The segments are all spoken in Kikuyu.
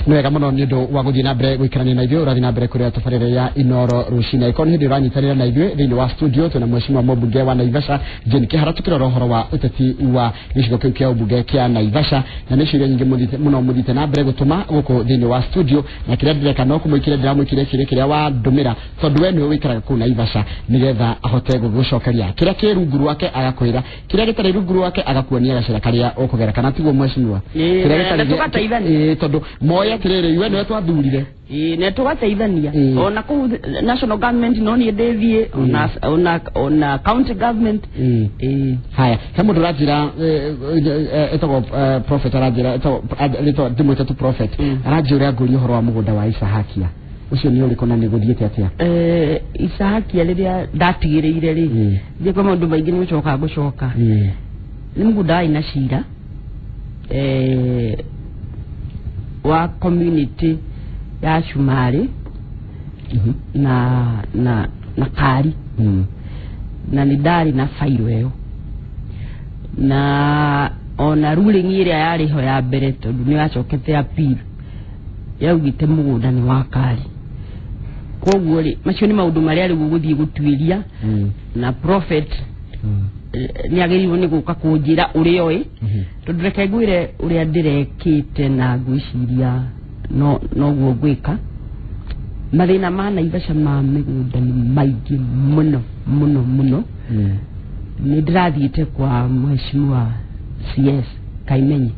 Nĩ wega mũno nĩ ũndũ wa gũthiĩ na mbere gũikarania na ithuĩ. Ũrathiĩ na mbere kũrĩa tabarĩra ya Inoro rũcinĩ. Angĩkorwo nĩ hĩndĩ ũranyitanĩra na ithuĩ thĩinĩ wa studio, twĩna mheshimiwa mũmbunge wa Naivasha Jane Kĩhara, tũkĩrora ũhoro wa ũteti wa gĩcigo kĩu kĩa ũmbunge kĩa Naivasha, na nĩ ciũria nyingĩ mũno mũthiĩte na mbere gũtũma gũkũ thĩinĩ wa studio, na kĩrĩa ndĩreka no kũmũikĩria ndĩramũikĩria kĩũria kĩrĩa wandũmĩra, tondũ we nĩwe ũikaraga kũu Naivasha, nĩgetha ahote gũgũcokeria kĩrĩa kĩ rungu rwake, agakwĩra kĩrĩa gĩtarĩ rungu rwake, agakuonia gacĩra karĩa ũkũgera, kana tiguo, mheshimiwa? Ĩĩ, Kĩrĩa na gĩtarĩ tũgateithania. Ĩĩ, tondũ moĩ atĩrĩrĩ, we nĩwe twathurire. Ĩĩ, na tũgateithania. Ona kũu national government no niĩ ndĩthiĩ, ona county government. Ĩĩ. Haya, he mũndũ ũranjĩra etagwo Prophet, aranjĩra etagwo rĩtwa ndĩmwĩte tu Prophet. Aranjĩra ngũrie ũhoro wa mũgũnda wa Isahakia, ũcio nĩ ũrĩkũ na nĩ gũthiĩte atĩa? Isahakia rĩrĩa ndatigĩrĩire rĩ, thiĩ kwa maũndũ maingĩ nĩ gũcoka ngũcoka, nĩ mũgũnda warĩ na cira wa community ya Cumarĩ na Kari, na nĩ ndarĩ na fairo ĩyo, na ona ruling ĩrĩa yarĩ ho ya mbere, tondũ nĩ yacokete appeal, yaugĩte mũgũnda nĩ wa Kari. Koguo rĩ, macio nĩ maũndũ marĩa rĩu ũgũthiĩ gũtuĩria, na Prophet nĩ agĩrĩirwo nĩ gũka kũnjĩra ũrĩa oĩ, tondũ reke ngwĩre ũrĩa ndĩrekĩte, na ngwĩciria no noguo ngwĩka. Mathĩna ma Naivasha ma mĩgũnda nĩ maingĩ mũno mũno mũno. Nĩ ndĩrathiĩte kwa mheshimiwa CS Kaimenyi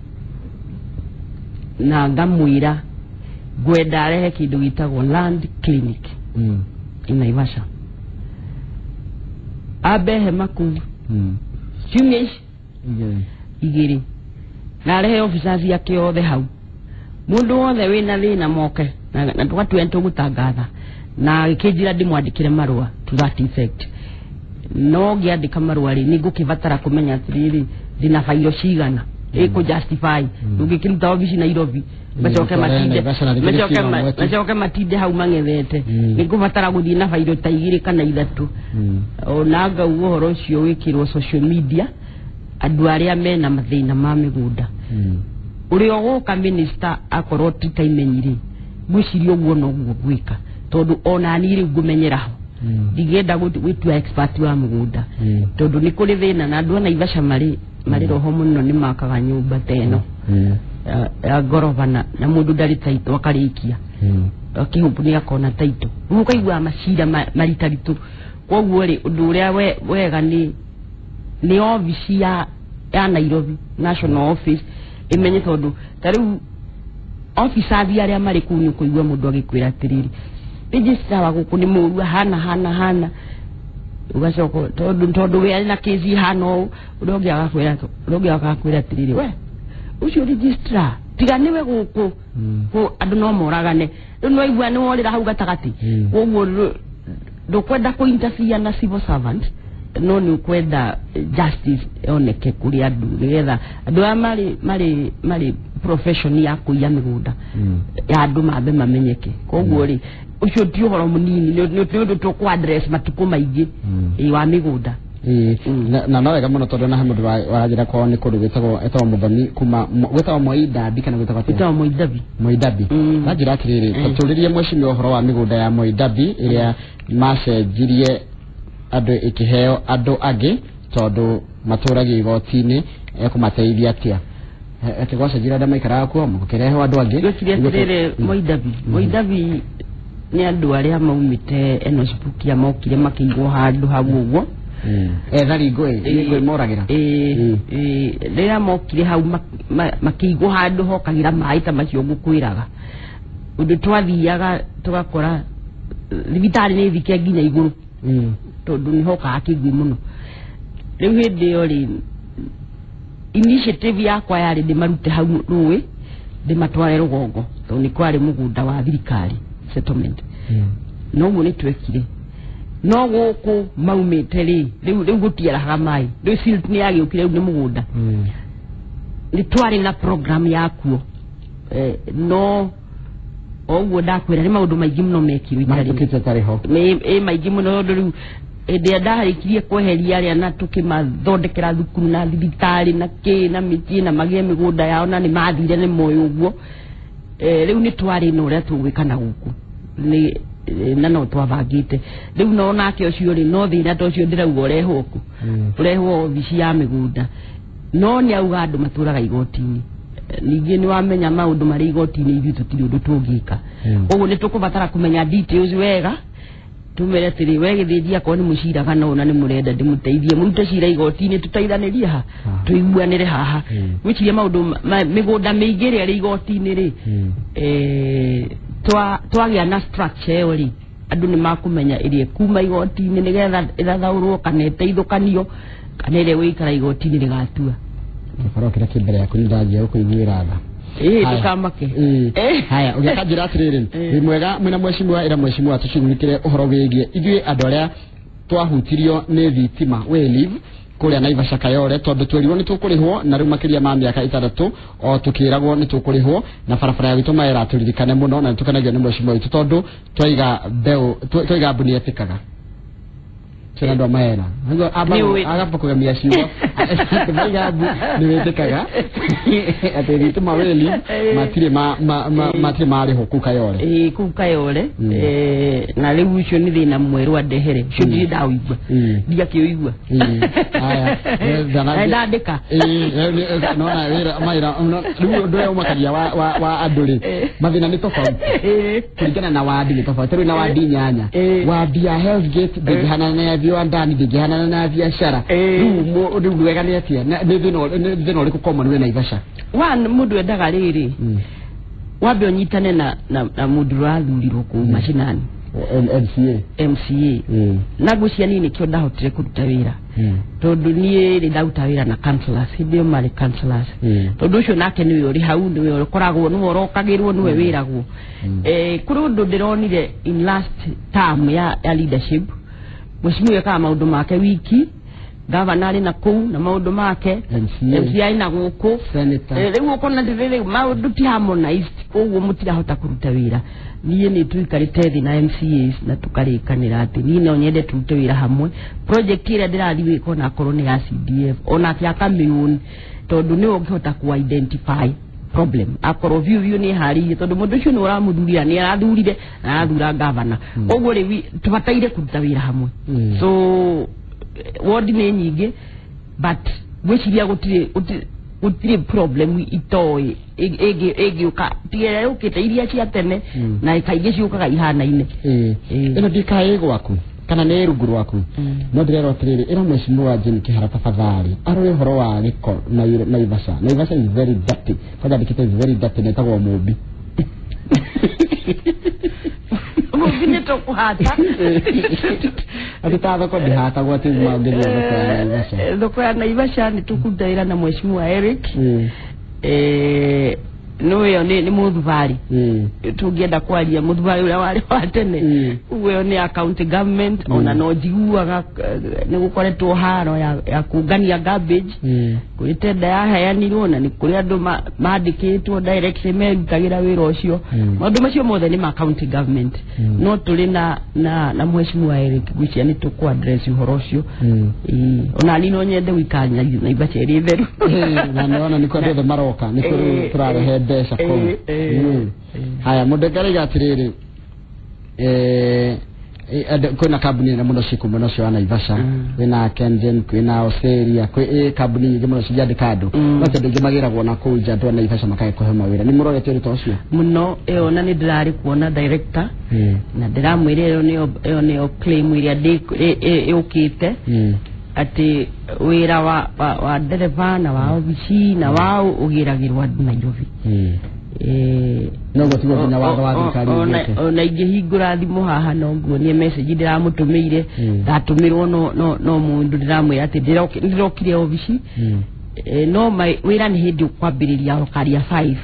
na ngamwĩra ngwenda arehe kĩndũ gĩtagwo land clinic in Naivasha, ambe hema kũu ciumia ici 2, na arehe officers ake othe hau, mũndũ wothe wĩna thĩna moke, na tũgatua nĩ tũgũtangatha, na gĩkĩnjĩra ndĩmwandĩkĩre marũa to that effect. No ngĩandĩka marũa rĩ, nĩ ngũkĩbatara kũmenya atĩrĩrĩ, ndĩna bairo cigana ĩkũ justify. Ndũngĩkĩruta obici Nairobi, macoke tware matinde Naivasha na rĩngĩ macoke nĩ ciumia tu. Macoke matinde hau mang'ethete. Nĩ ngũbatara gũthiĩ na bairo ta 2 kana 3, ona ngauga ũhoro ũcio wĩkĩrwo social media, andũ arĩa mena mathĩna ma mĩgũnda. Ũrĩa ũgũka minister akorwo ti Kaimenyi rĩ, ngwĩciria ũguo noguo ngwĩka, tondũ ona niĩ rĩu ngũmenyera ho. Ndingĩenda gwĩtua expert wa mũgũnda, tondũ nĩ kũrĩ thĩna na andũ a Naivasha marĩ roho mũno, nĩ makaga nyũmba ta ĩno ya ngoroba, na mũndũ ndarĩ taito akarĩkia, akĩhũmbu nĩ akona taito, rĩu ũkaigua macira maritaritũ. Koguo rĩ, ũndũ ũrĩa wega nĩ obici ya Nairobi national office ĩmenye, tondũ ta rĩu officers arĩa marĩ kũu, nĩ ũkũigua mũndũ agĩkwĩra atĩrĩrĩ, registrar wa gũkũ nĩ mũru, ahana hana hana, ũgacoka tondũ we arĩ na kesi hana ũũ, ũrĩa ũngĩ agakwĩra atĩrĩrĩ, we ũcio registrar tiga nĩwe gũkũ andũ no moragane. Rĩu nĩ waigua nĩ worĩra hau gatagatĩ. Koguo ndũkwenda kũ interfere na civil servant, no nĩ ũkwenda justice yoneke kũrĩ andũ, nĩgetha andũ aya marĩ profession ya kũiya mĩgũnda ya andũ mambe mamenyeke. Koguo rĩ, ũcio ti ũhoro mũnini, nĩ ũndũ tũkũ address matukũ maingĩ, ĩ, wa mĩgũnda. Ĩĩ, na no wega mũno, tondũ na he mũndũ waranjĩra kwao nĩ kũndũ gwĩtagwo etagwo Mũthoni kuma gwĩtagwo Moi Dabi, kana gwĩtagwo atĩa? Ĩtagwo Moidabi. Moidabi. Ranjĩra atĩrĩrĩ, tũrĩrie mheshimiwa ũhoro wa mĩgũnda ya Moidabi ĩrĩa macenjirie andũ ĩkĩheo andũ angĩ, tondũ matũragio igoti-inĩ, ekũmateithia atĩa? Atĩ gwacenjirie andũ maikaraga kuo, gũkĩrehwo andũ angĩ. Gwĩciria atĩrĩrĩ, Moidabi nĩ andũ arĩa maumĩte Enosbukia, mokire makĩigwo handũ hau ũguo. Ethari ngũĩ, nĩ ngũĩ moragĩra. Ĩĩ, ĩĩ, rĩrĩa mokire hau makĩigwo handũ hokagĩra maĩ ta macio ngũkwĩraga, ũndũ twathiaga tũgakora thibitarĩ nĩ thike nginya igũrũ, tondũ nĩ hokaga kĩguũ mũno. Rĩu hĩndĩ ĩyo rĩ, initiative yakwa yarĩ ndĩmarute hau rũĩ, ndĩmatware rũgongo, tondũ nĩ kwarĩ mũgũnda wa thirikari settlement. Noguo nĩ twekire, no gũkũ maumĩte rĩ, rĩu gũtiarahaga maĩ, rĩu silt nĩ yagĩũkire, rĩu nĩ mũgũnda. Nĩ twarĩ na program yakuo, no o ũguo ndakwĩra, nĩ maũndũ maingĩ mũno mekirwo itarĩ Mahĩtũkĩte tarĩ ho. Ĩ maingĩ mũno, tondũ rĩu hĩndĩ ĩrĩa ndarĩkirie kweheria arĩa na tũkĩmathondekera thukuru na thibitarĩ na kĩ na mĩciĩ na magĩe mĩgũnda yao, na nĩ mathire nĩ moĩ ũguo. Rĩu nĩ twarĩ na ũrĩa tũgwĩka na gũkũ nĩ na no twabangĩte rĩu no nake ũcio rĩ no thĩna ta ũcio ndĩrauga ũrehwo kũ ũrehwo obici ya mĩgũnda no nĩ auga andũ matũraga igoti-inĩ. Ningĩ nĩ wamenya maũndũ marĩ igoti-inĩ ithuĩ tũtirĩ ũndũ tũngĩka. Ũguo nĩ tũkũbatara kũmenya details wega tumere atĩrĩ we gĩthĩnji akorwo nĩ mũciraga no na nĩ mũrenda ndĩmũteithie mũrute cira igoti-inĩ tũteithanĩrie ha tũiguanĩre haha. Gwĩciria maũndũ mĩgũnda mĩingĩ ĩrĩa ĩrĩ igoti-inĩ rĩ twagĩa na structure ĩyo rĩ andũ nĩ makũmenya ĩrĩa kuma igoti-inĩ nĩgetha ĩthathaũrwo kana ĩteithũkanio kana ĩrĩa ĩgũikara igoti-inĩ rĩgatua. Gĩkorwo kĩrĩa kĩ mbere yaku nĩ ndanjia gũkũiguĩra tha. Ndũkamake. Haya ũgĩkanjĩra atĩrĩrĩ wĩ mwega mwĩna mheshimiwa ĩra mheshimiwa tũcugurikĩre ũhoro wĩgiĩ ithuĩ andũ arĩa twahutirio nĩ thitima wĩ kũrĩa Naivasha Kayole tondũ twerirwo nĩ tũkũrĩhwo na rĩu makĩria ma mĩaka 6 o tũkĩragwo nĩ tũkũrĩhwo na barabara ya gwitũ maera tũririkane mũno na nĩtũkenagio nĩ mheshimiwa witũ tondũ twaiga mbeũ twaiga mbuni etĩkaga twĩna andũ a maera agamba kũgemia ciugo twaiga mbu nĩ wĩtĩkaga atĩ thitima wĩli matirĩ marĩhwo kũu Kayole. Kũu Kayole na rĩu ũcio nĩ thĩna mwerũ andehere ũcio ndirĩ ndawĩigua ndiakĩũigua. Ndandĩka nona wĩra maera rĩu ũndũ ũrĩa ũmakagia wa andũ rĩ mathĩna nĩ tofauti kũringana na wadi nĩ tofauti rĩu na wadi 8 wadi ya Hell's Gate ndĩngĩhanana na ya viwandani ndĩngĩhanana na ya biacara rĩu wega nĩ atĩa nĩ thĩna ũrĩkũ common wĩ Naivasha? One mũndũ endaga rĩrĩ wambe ũnyitane na mũndũ ũrathurirwo kũu macinani MCA na ngwĩciria niĩ nĩkĩo ndahotire kũruta wĩra tondũ niĩ rĩ ndaruta wĩra na councillors hĩndĩ ĩyo marĩ councillors tondũ ũcio nake nĩwe ũrĩ hau nĩwe ũkoragwo nĩwe ũrokagĩrwo nĩwe wĩragwo. Kũrĩ ũndũ ndĩronire in last term ya leadership mheshimiwa ekaga maũndũ make wiki gavana arĩ na kũu na maũndũ make MCA arĩ na gũkũ rĩu ũkona rĩrĩ maũndũ ti harmonized koguo mũtirahota kũruta wĩra. Niĩ nĩ tũikarĩte thĩ na MCAs na tũkarĩkanĩra atĩ niĩ no nyende tũrute wĩra hamwe project ĩrĩa ndĩrathiĩ gwĩka onakorwo nĩ ya CDF onake akamĩown tondũ nĩwe ũngĩhota kũ identify problem akorwo biũ biũ nĩ harĩirie tondũ mũndũ ũcio nĩ ũramũthurira nĩ arathurire na arathura gavana koguo rĩu tũbataire kũruta wĩra hamwe. So ward nĩ nyingĩ but gwĩciria gũtirĩ problem itoĩ ĩngĩũka tiga yũkĩte iria cia tene na kaingĩ ciũkaga ihanaine. Ĩno ndikaĩ gwaku kana nĩ rungu rwaku no ndĩrerwo atĩrĩrĩ ĩra mheshimiwa Jane Kĩhara tafadhali arore ũhoro wa gĩko Naivasha. Naivasha is very dirty kwanza ndĩkĩte is very dirty na ĩtagwo Mũmbi. Mũmbi nĩ tũkũhata atĩ ta thoko ndĩhatagwo atĩ mangĩthiĩ thoko ya Naivasha. Thoko ya Naivasha nĩ tũkũruta wĩra na mheshimiwa Eric no ĩyo nĩ mũthubarĩ tũngĩenda kwaria mũthubarĩ ũrĩa warĩ wa tene ũguo ĩyo nĩ ya county government ona no njiguaga nĩ gũkoretwo haro ya kũngania garbage kũrĩ tenda yaheanirwo na nĩ kũrĩ andũ mandĩkĩtwo directly merutagĩra wĩra ũcio. Maũndũ macio mothe nĩ ma county government no tũrĩ na mheshimiwa Eric ngwĩciria nĩ tũkũ address ũhoro ũcio. Ona niĩ no nyende gũikara Naivasha ĩrĩ theru na nĩwona nĩkuo andũ othe maroka nĩkuo rĩu tũrarehe mbeca kũu. Haya mũndũ ngaraiga atĩrĩrĩ kwĩna kambuni nene mũno ciĩ kũu mwena ũcio wa Naivasha kwĩna Kengen kwĩna Oseria kwĩ kambuni nyingĩ mũno cingĩandĩka andũ no ti andũ aingĩ magĩragwo na kũu nja andũ a Naivasha makae kũhe mawĩra. Nĩ mũrorete ũndũ ta ũcio mũno? Ĩyo na nĩ ndĩrarĩ kuona director na ndĩramwĩra ĩyo nĩyo claim ĩrĩa ĩũkĩte atĩ wĩra wa ndereba na wa obici na wa ũgĩragĩrwo andũ Nairobi. Noguo tiguo nginya watho wa thirikari ugĩte. Ona ingĩhingũra thimũ haha no nguonie message ndĩramũtũmĩire ndatũmĩrwo no mũndũ ndĩramwĩra atĩ ndĩrokire obici no wĩra nĩ hĩndĩ ũkwambĩrĩria okaria 5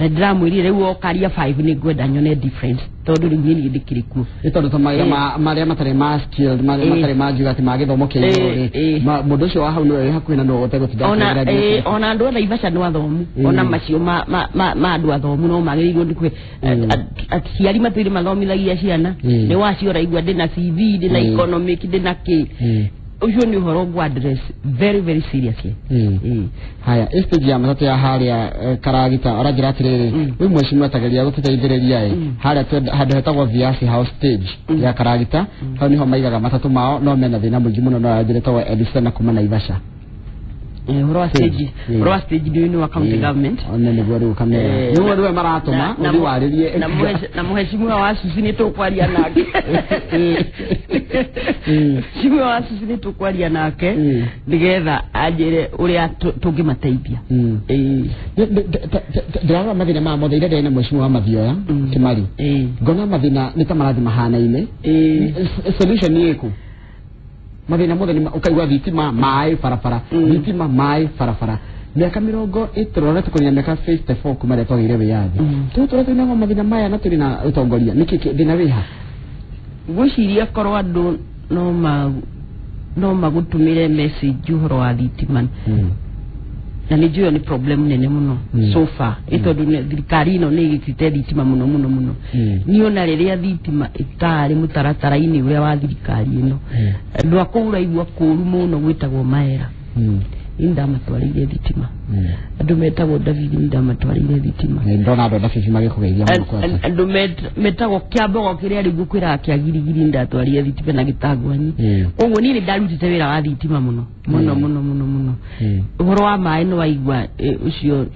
na ndĩramwĩrire rĩu okaria 5 nĩ ngwenda nyone difference tondũ rĩu niĩ ndĩkĩrĩ kuo. Nĩ tondũ ta mawĩra marĩa matarĩ ma skilled marĩa matarĩ ma njuga atĩ ma gĩthomo kĩa igũrũ rĩ mũndũ ũcio wa hau nĩwe wĩ hakuhĩ na nĩwe ũtegũtinda akĩgerera. Ona andũ a Naivasha nĩ athomu ona macio ma andũ athomu no magĩrĩirwo nĩ kũhe aciari matũire mathomithagia ciana nĩ wacio ũraigua ndĩna CV ndĩna economic ndĩna kĩ. Ũcio nĩ ũhoro ngũ address very very seriously. Haya, stage ya matatũ ya harĩa Karagita ũranjĩra atĩrĩrĩ, wĩ mheshimiwa tageria gũtũteithĩrĩria ĩ harĩa handũ hetagwo Viasi House stage ya Karagita, hau niho maigaga matatũ mao, no mena thĩna mũingĩ mũno, no aranjĩra ĩtagwo Edison kuma Naivasha. Ũhoro wa stage, ũhoro wa stage nĩ wa county government. One nĩguo rĩu kamera nĩguo rĩu maratũma ũthiĩ warĩrie na mheshimiwa wa Susi nĩ tũkwaria nake. Mheshimiwa wa Susi nĩ tũkwaria nake nĩgetha anjĩre ũrĩa tũngĩmateithia. Ndĩrarora mathĩna maya mothe, iria ndĩrĩ na mheshimiwa wa Mathioya Kimari, ngona mathĩna nĩ ta marathiĩ mahanaine. Solution nĩ ĩkũ? Mathĩna mothe nĩ ũkaigua thitima, maĩ, barabara, thitima, maĩ, barabara. Mĩaka mĩrongo ĩtũrore tũkũnya mĩaka 54 kuma rĩrĩa twagĩire wĩyathi, tũtũra twĩnago mathĩna maya na tũrĩ na ũtongoria. Nĩkĩ thĩna wĩha? Ngwĩciria korwo andũ no magũtũmĩre message ũhoro wa thitima, na nĩ njũĩ nĩ problem nene mũno so far, ĩ tondũ thirikari ĩno nĩ ĩgĩkĩrĩte thitima mũno mũno mũno. Niĩ ona rĩrĩa thitima ĩtarĩ mũtaratara-inĩ ũrĩa wa thirikari ĩno, andũ a kũu ũraigua kũũru mũno gwĩtagwo Maera, niĩ ndamatwarĩire thitima. Andũ metagwo David, nĩ ndamatwarĩire thitima. Ndona andũ a David magĩkũgeithia mũno kwanza. Andũ metagwo Kĩambogo kĩrĩa rĩu ngũkwĩraga kĩa Girigiri, ndatwarire thitima na Gĩtangwanyi. Koguo niĩ nĩ ndarutĩte wĩra wa thitima mũno mũno mũno mũno mũno. Ũhoro wa maĩ nĩ waigua,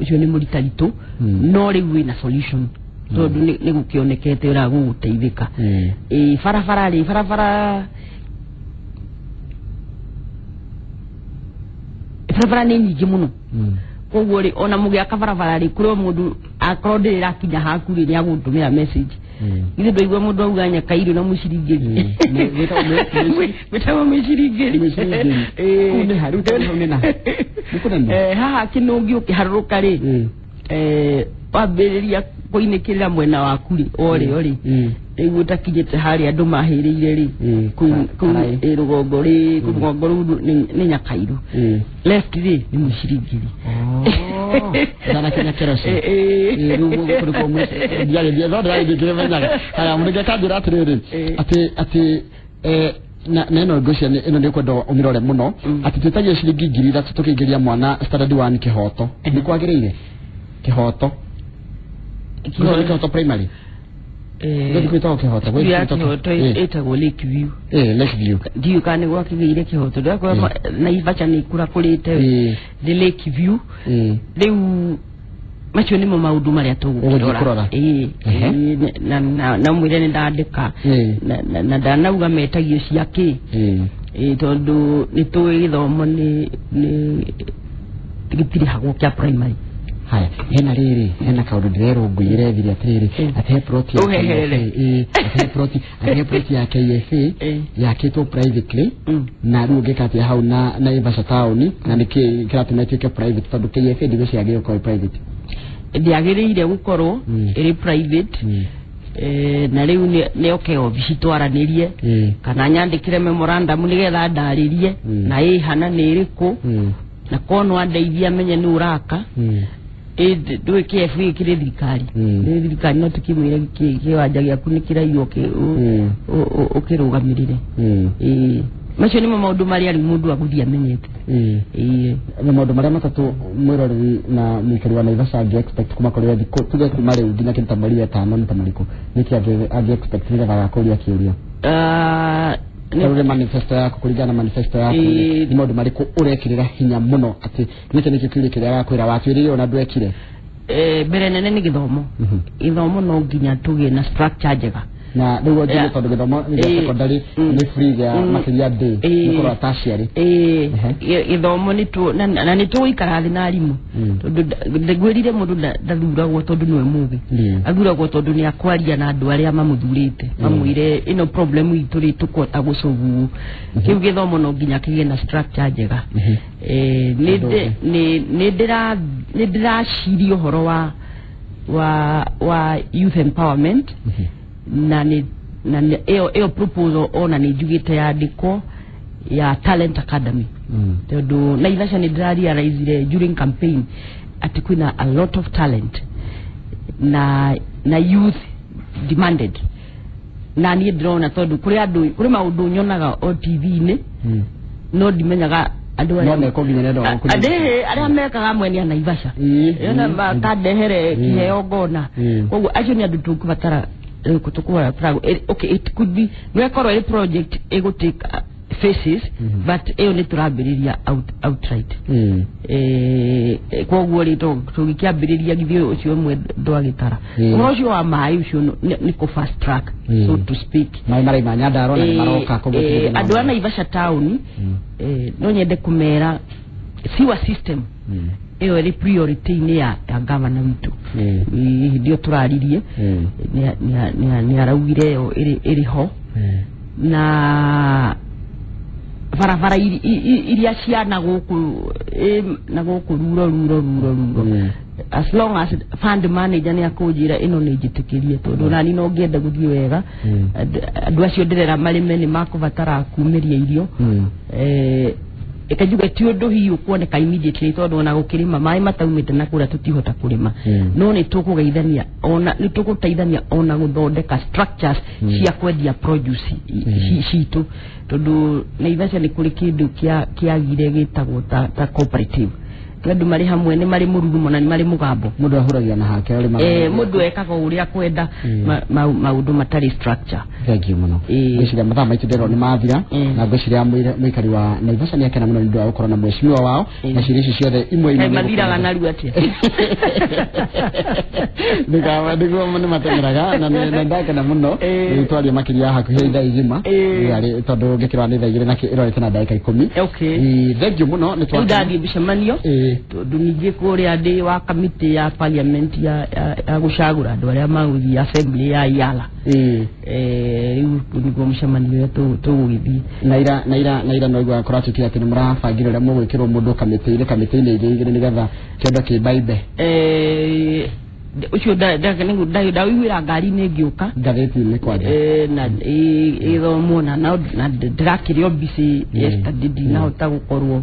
ũcio nĩ mũritaritũ, no rĩu wĩna solution tondũ nĩ gũkĩonekete ũrĩa gũgũteithĩka. Barabara rĩ, barabara nĩ nyingĩ mũno, koguo rĩ ona mũgĩaka barabara rĩ, kũrĩ o mũndũ akorwo ndĩrĩ ĩrakinya haku rĩ, nĩ agũtũmĩra message. Githĩ ndwaigua mũndũ auga Nyakairũ na mũciringĩri? Gwĩtagwo mĩciringĩri. Kũu nĩ ha? Rĩu tondũ hau nĩ na nĩ kũnene. Haha Kĩnũngi ũkĩharũrũka rĩ, wambĩrĩria kũinĩkĩrĩra mwena waku rĩ, orĩ orĩ rĩu ũtakinyĩte harĩa andũ mahĩrĩire rĩ, kũu rũgongo rĩ, rũgongo rũu nĩ Nyakairũ, left rĩ nĩ mũciringĩri. Ndanakinya Keroci rĩu kũrĩ kwa ndiagĩthiĩ no ndĩragĩthiĩ kĩmenyaga. Haya, mũrĩngĩ akanjĩra atĩrĩrĩ, atĩ na ĩno ngwĩciria ĩno nĩ ũkwenda ũmĩrore mũno, atĩ twĩtagia ciringi 3,000 tũkĩingĩria mwana standard 1 Kĩhoto, nĩ kwagĩrĩire? Kĩhoto nĩ Kĩhoto primary, gũthiĩ kwĩtagwo Kĩhoto? Kĩhoto ĩtagwo Lake View. Lake View. Ndiũĩ kana nĩ gwakĩgĩire Kĩhoto, ndakora Naivasha nĩ ikũrakũrĩte, nĩ Lake View rĩu. Macio nĩmo maũndũ marĩa tũgũkĩrora, na mwĩre nĩ ndandĩka na ndanauga metagio cia kĩ, tondũ nĩ tũĩ gĩthomo nĩ gĩtirĩhagwo kĩa primary. Haya, hena rĩrĩ, hena kaũndũ ndĩrerwo ngũiyĩre thiri atĩrĩrĩ, atĩ he plot ya atĩ he plot ya KFA yakĩtwo privately, na rĩu ũngĩka atĩa hau na Naivasha town, na nĩkĩ kĩratũma ĩtuĩke private, tondũ KFA ndigwĩciria yagĩrĩirwo gũkorwo private? Ndĩagĩrĩire gũkorwo ĩrĩ private, na rĩu nĩ oke obici twaranĩrie, kana nyandĩkĩre memorandum nĩgetha ndarĩrie na ĩhana nĩ ĩrĩkũ, na korwo no andeithia menye nĩ ũraka. Ndũĩ KFA kĩrĩ thirikari, nĩ thirikari, no tũkĩmwĩre kĩwanja gĩaku nĩ kĩraiywo, ũkĩrũgamĩrĩre. Macio nĩmo maũndũ marĩa rĩu mũndũ agũthiĩ amenyete. Na maũndũ marĩa matatũ mwĩroreri na mũikari wa Naivasha angĩ expect kuma kũrĩ we thikũ tuge kuma rĩu nginya kĩndũ ta mweri wetano nĩ ta marĩkũ? Nĩkĩ angĩ expect nĩgetha agakũria kĩũria? Tarore manifesto yaku, kũringana na manifesto yaku nĩ maũndũ marĩkũ ũrekĩrĩra hinya mũno atĩ gĩkĩ nĩkĩo kĩũria kĩrĩa agakwĩra watwĩrĩire ona ndwekire? Mbere nene nĩ gĩthomo. Gĩthomo no nginya tũgĩe na structure njega. Na rĩu njũĩ tondũ gĩthomo gĩa secondary nĩ free gĩa makĩria ndĩ nĩ kũrora tertiary. Gĩthomo na nĩ tũgũikara thĩ na arimũ, tondũ ngwĩrire mũndũ ndathuragwo tondũ nĩwe mũgĩ, athuragwo tondũ nĩ akwaria na andũ arĩa mamũthurĩte, mamwĩre ĩno problem itũ rĩ tũkũhota gũcovu. Kĩu gĩthomo no nginya kĩgĩe na structure njega. Nĩ ndĩraciria ũhoro wa youth empowerment, na nĩ ĩyo proposal ona nĩ njugĩte yandĩkwo ya talent academy, tondũ Naivasha nĩ ndĩrarealizire during campaign atĩ kwĩna a lot of talent na youth demanded, na niĩ ndĩrona tondũ kũrĩ andũ kũrĩ maũndũ nyonaga o TV-inĩ. No ndimenyaga andũ No mekwo nginya nĩ andũ a gũkũ. Arĩa mekaga amwe nĩ a Naivasha. Yona makandehere kĩheo ngona. Koguo acio nĩ andũ tũkũbatara tũkũbatara. Okay, it could be no ĩkorwo ĩrĩ project ĩgũtake phases, but ĩyo nĩ tũrambĩrĩria outright. Koguo rĩ, tũgĩkĩambĩrĩria githĩ ũcio ũmwe ndwagĩtara ũhoro ũcio wa maĩ ũcio nĩ kũ fast track, so to speak. Maĩ maraima Nyandarua na nĩ maroka, koguo Andũ a Naivasha town, no nyende kũmera sewer system ĩyo ĩrĩ priority-inĩ ya gavana witũ. Hĩndĩ ĩyo tũraririe nĩ araugire ĩyo ĩrĩ ho na barabara iria cia na gũkũ na gũkũ ruro ruro ruro ruro, as long as fund manager nĩ akũnjĩra ĩno nĩ njĩtĩkĩrie, tondũ nani no ngĩenda gũthiĩ wega. Andũ acio ndĩrera marĩme nĩ makũbatara kumĩria irio. Ĩkanjuge ti ũndũ hihi ũkuoneka immediately, tondũ ona gũkĩrĩma maĩ mataumĩte na kũrĩa tũtihota kũrĩma, no nĩ tũkũgeithania ona nĩ tũgũteithania ona gũthondeka structures cia kwendia produce citũ, tondũ Naivasha nĩ kũrĩ kĩndũ kĩagire gĩtagwo ta cooperative. Andũ marĩ hamwe nĩ marĩ mũrurumo na nĩ marĩ mũgambo. Mũndũ ahuragia na hake ũrĩ. Mũndũ ekaga ũrĩa kwenda, maũndũ matarĩ structure. Thank you mũno. Ngwĩciria mathaa maitũ ndĩrona nĩ mathira, na ngwĩciria mũikari wa Naivasha nĩ akena mũno nĩ ũndũ wa gũkorwo na mheshimiwa wao na ciũria ici ciothe imwe imwe. Mathiraga narua atĩa? Nĩguo nĩ mateng'eraga na nĩ ndakena mũno nĩ twaria makĩria hakuhĩ ithaa igima, tondũ ngĩkĩrora nĩ thaa 2 na ĩrorete na ndagĩka 10. Thank you mũno nĩ Rĩu ndathiĩ mĩcemanio, tondũ ningĩ kũrĩa ndĩ wa kamĩtĩ ya parliament ya gũcagũra andũ arĩa magũthiĩ assembly ya Yala. Rĩu nĩguo mũcemanio ũrĩa tũgũgĩthiĩ. Na ira no igua kũratuĩkire atĩ nĩ mũrabangire ũrĩa mũgwĩkĩrwo mũndũ kamĩtĩ-inĩ igĩrĩ igĩrĩ nĩgetha kĩondo kĩmbaimbe. Ũcio ndawĩiguĩra ngari-inĩ ngĩũka. Ngathĩti-inĩ kwanja. Na ĩgĩthomwo na ndĩrakĩrĩ o busy yesterday, ndinahota gũkorwo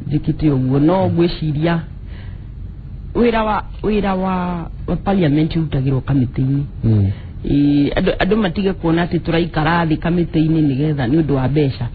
njĩkĩte ũguo, no ngwĩciria wĩra wa parliament ũrutagĩrwo kamĩtĩ-inĩ. Andũ matige kuona atĩ tũraikara thĩ kamĩtĩ-inĩ nĩgetha nĩ ũndũ wa mbeca.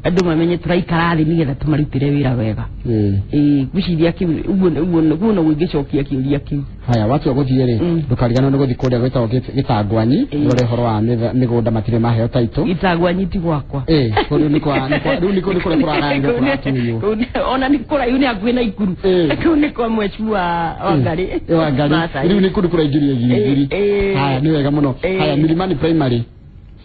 Andũ mamenye tũraikara thĩ nĩgetha tũmarutĩre wĩra wega. Ngwĩciria kĩu ũguo ũguo noguo ingĩcokia kĩũria kĩu. Haya, watua gũthiĩ rĩ, ndũkariganĩrwo nĩ gũthiĩ kũrĩa gwĩtagwo Gĩtangwanyi ũrore ũhoro wa mĩgũnda matirĩ maheo taitũ. Gĩtangwanyi ti gwakwa. Kũu nĩ kwa rĩu nĩ kũrĩa kũragayanio kũratunywo. Ona nĩ kũraihu, nĩ hakuhĩ na Ikuru. Kũu nĩ kwa mheshimiwa Wangari. Wangari. Rĩu nĩ kũndũ kũraingĩrio ngiri. Haya, nĩ wega mũno. Haya, Milimani Primary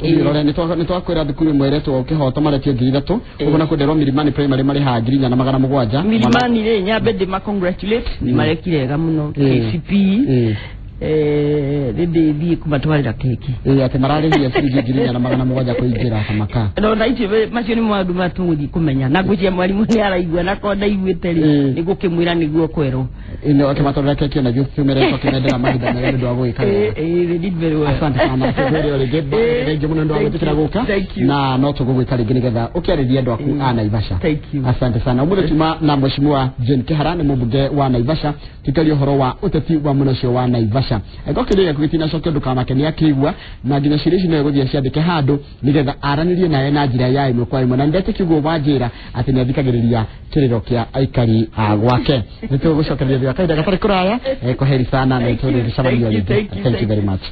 ũrore nĩ twakwĩra thukuru ĩmwe ĩretwo Kĩhoto maretio 3000, ũguo na kwenderwo Milimani Primary marĩhaga 4700. Milimani rĩ, nyambe ndĩma congratulate, nĩ marekire wega mũno KCPE. Rĩ ndĩthiĩ kũmatwarĩra keki. Atĩ mararĩhia ciringi 4700 kũingĩra kamaka. No na icio macio nĩ maũndũ marĩa tũgũthiĩ kũmenya, na ngwĩciria mwarimũ nĩ araigua, na korwo ndaiguĩte rĩ, nĩ gũkĩmwĩra nĩguo kwerwo. Ĩno akĩmatwarĩra keki ona ithuĩ tumere tũkĩmendera mahinda mega nĩ ũndũ wa gwĩka wega. Asante sana, tũkwĩre o rĩngĩ thengiũ mũno nĩ ũndũ wa gwĩtĩkĩra gũka, na no tũgũgwĩta rĩngĩ nĩgetha ũkĩarĩrie andũ aku a Naivasha. Asante sana. Ũmũthĩ tuma na mheshimiwa Jane Kĩhara, nĩ mũmbunge wa Naivasha, tũkĩaria ũhoro wa ũteti wa mwena ũcio wa Naivasha. Angĩkorwo kĩũria gĩaku gĩtinacokio, ndũkamake, nĩ akĩigua, na nginya ciũria ici no egũthiĩ ciandĩke handũ nĩgetha aranĩrie nawe na njĩra ya ĩmwe kwa ĩmwe, na nĩndetĩkia ũguo wanjĩra atĩ nĩ athikagĩrĩria kĩrĩro kĩa aikari a gwake. Nĩ tũgũcokereria thutha kahinda gatarĩ kũraya. Kwaheri sana na tũrĩcemania rĩngĩ. Thank you very much,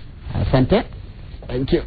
asante, thank you.